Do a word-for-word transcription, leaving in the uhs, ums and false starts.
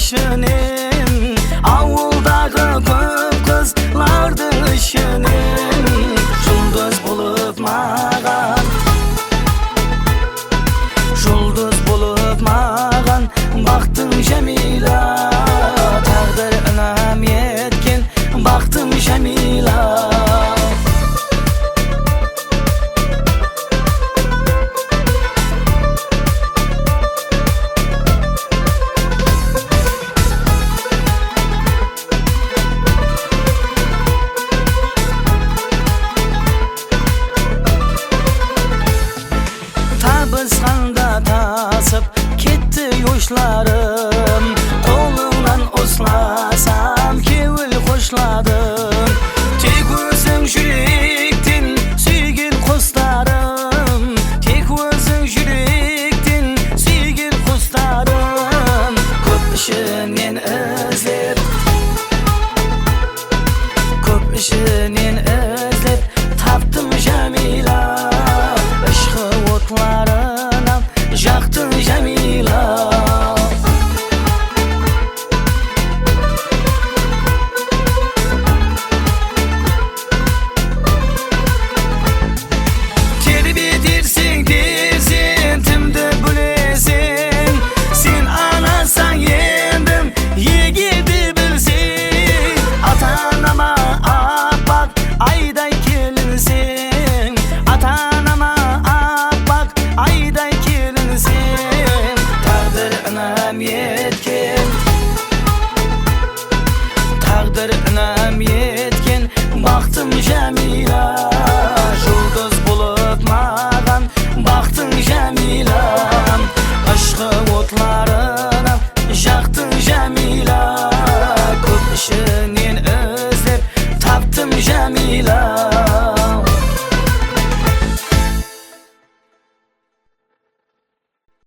ishinen, awıldaǵı kóp qızlardıń ishinen juldız bolıp maǵan, juldız bolıp maǵan baxtıń Jámiyla, táǵdir inam etken baxtıń Jámiyla. Tabısqanda tasıp ketti yoshlarım, qolıńnan uslasam kewil xoshladım. Tek óziń júrekten súygen qoslarım, tek óziń júrekten súygen qoslarım. Kóp ishinen izlep, kóp ishinen izlep taptım Jámiyla. Ishqı otlarına jaqtıń Jámiyla. Terbeterseń perzentimdi bileseń, sen anasań endi, eger de bilseń. Ata-anama appaq ayday kelinseń, ata-anama appaq ayday kelinseń. Táǵdir inam etken, táǵdir inam etken baxtım Jámiyla, juldız bolıp maǵan baxtıń Jámiyla. Ishqı otlarına jaqtıń Jámiyla, kóp ishinen izlep taptım Jámiyla.